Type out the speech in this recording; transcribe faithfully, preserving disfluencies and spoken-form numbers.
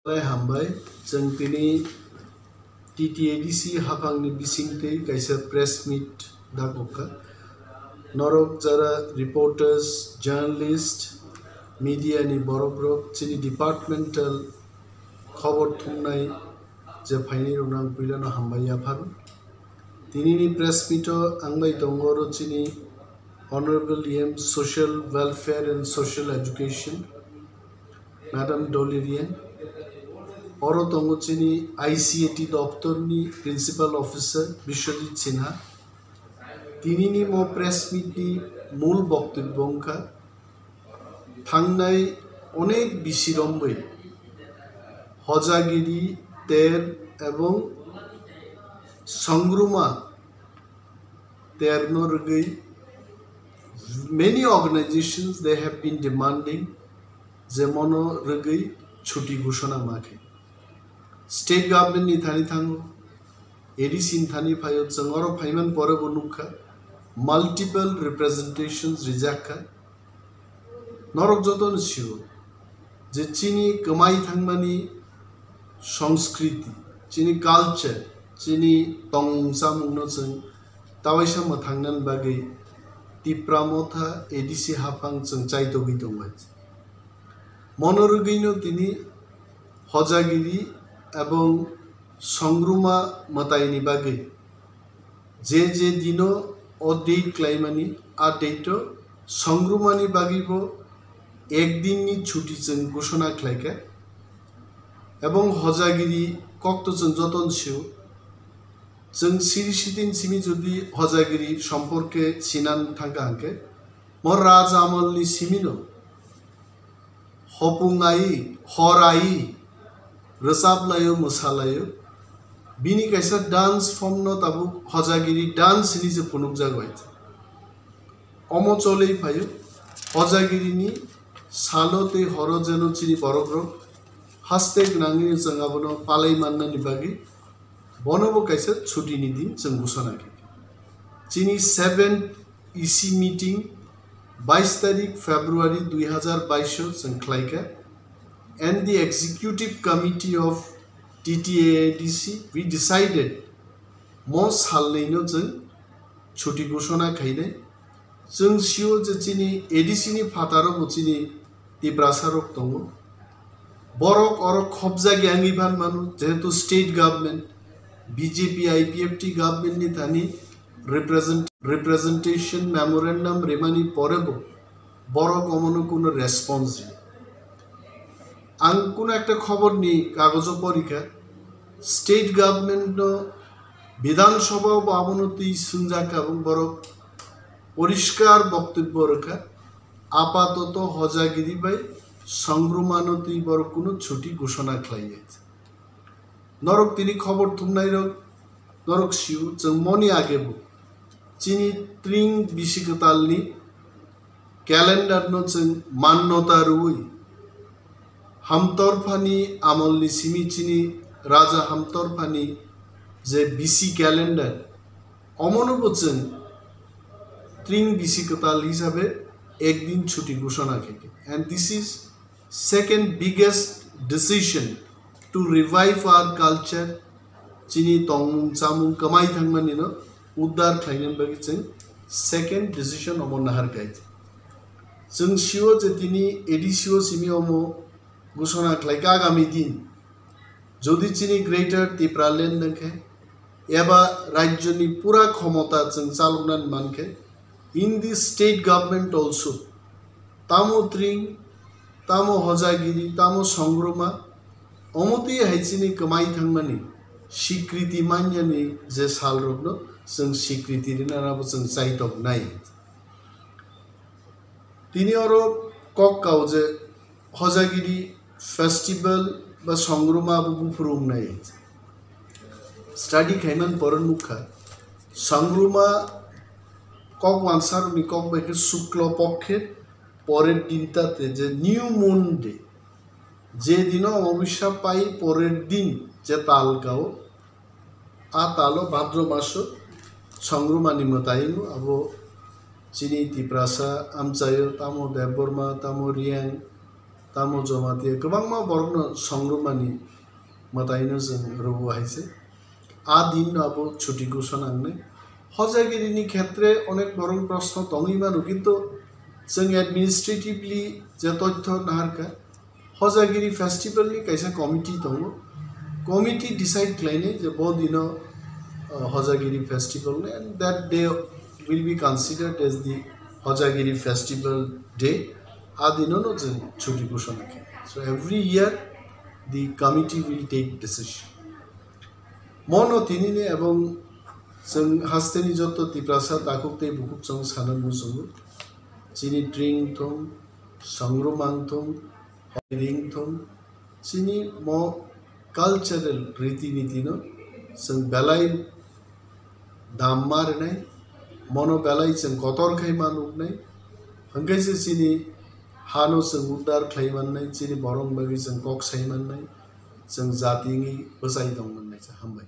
Belai hambai, chwng tini T T A D C haphangni bisingtwi kaisa press meet dakokha. Norok jara reporters, journalist, media ni borokrok chini departmental khobor thumnai je phainai rokno ang puilano hambai yapharo. Tinini press meet o ang bai tongo oro chini Honorable E M Social Welfare and Social Education, Madam Dolly Riang. Oro tongo chini I C A T doptorni Principal Officer Biswajit Sinha. Tinini mo press meet ni mul boktobbo wngkha thangnai onek bisi romwi hojagiri ter ebong songruma terno rwgwi many organizations they have been demanding je mono rwgwi chuti ghoshona ma khe. State government ni thani thango, A D C ni thani phaio, chwng oro phaiman pore bo nukha, multiple representations rijakha. Norok jotono sio je chini kwmai thangmani songskriti, chini culture, chini tongmung chamungno chwng tawaisa mwthangnani bagwi Tipra Motha A D C haphang chwng chaitogwi tongbai. Mono rwgwino tini hojagiri ebong songruma mwtaini bagwi je je dino o date klaimani, a date o songrumani bagwibo ek dinni chuti chwng ghoshona khlaikha. Ebong hojagiri kokto chwng jotono sio, chwng siri sitin simi jodi hojagiri somporke sinan thangkha hwnkhe, mo raja amolni simino hopung ai, hor ai, rwchap laio, mwsa laio. Bini kaisa dance form no tabuk hojagiri dance hinwi se phunukjak bai. Omo cholwi phaio, hojagirini salo tei horo jeno chini borokrok haste gwnangwi chwng abono palai mannani bagwi bonobo kaisa chutini din chwng ghoshona khe. Chini seventh E C meeting bais tarik February dui hazar bais o chwng khlaikha, and the executive committee of T T A D C, we decided mo salnwino chwng chuti ghoshona khainai. Chwng sio je chini A D C ni phataro bo chini Tiprasa rok tongo. Borok oro khopjak yangwi phan mano, jehetu state government, B J P I P F T government ni thani represent-, representation memorandum rimani pore bo borok omono kuno response ri. Ang kuno ekta khobor ni kagojo porikha, state government no Bidhan Sabha bo abono twi swngjak kha, borok poriskar boktobbo rwkha, apatoto hojagiri bai songrumano twi borok kuno chuti ghoshona khlaiya. Norok tini khobor thumnairok, norok sio, chwng moni agebo chini tring bisi kwtalni calendar no chwng mannota rwui, Hamtorphani amolni simi chini Raja Hamtorphani je bisi calendar, omono bo chwng tring bisi kwtal hisabe ek din chuti ghoshona khe khe. And this is second biggest decision to revive our culture, chini tongmung chamung kwmai thangmani no uddar khlainani bagwi chwng second decision omo nahar kha. Chwng sio je tini A D C o simi omo ghoshona khlaikha agami din jodi chini Greater Tipraland wngkhe eba rajyoni pura khomota chwng chaloknani mankhe, in the state government also tamo tring, tamo hojagiri, tamo songruma, omotwi hai chini kwmai thangmani sikriti manyani je salrokno chwng sikriti rinanabo chwng chaitok nai. Tini oro kok kao je hojagiri festival ba songruma abo buphuru wngnai. Study khaiman pore nukha, songruma kok wansarokni kok bai khe shukla pokkhe porer din tate je new moon day, je dino omobisya pai porer din je tal kao, a talo Bhadro maso songrumani mwtai abo chini Tiprasa amchaio tamo Debbarma, tamo Reang, tamo Jamatia kwbangma borokno songrwmani mwtaino chwng rwo hai se. A dinno abo chuti ghoshona wngnai. Hojagirini khetre onek borok proshno tongwi mano, kintu chwng administratively je tothyo naharkha, Hojagiri festival ni kaisa committee tongo. Committee decide khlainai je bo dino, uh, Hojagiri festival ni, and that day will be considered as the Hojagiri festival day. A dinono chwng chuti ghoshona khe. So every year the committee will take decision. Mono tinini ebong chwng hasteni joto Tiprasa takhuk tei bukhuk chwng sana muchungo. Chini tring thung, songrumang thung, ring thung, chini mo cultural riti nitino chwng belai dam ma rwnai, mono belai chwng kotor khai ma nuknai, hwnkhe se chini hano chwng uddar khlai mannai, chini borok bagwi chwng kok sai mannai, chwng jati wngwi bwchai tong mannai se. Hambai.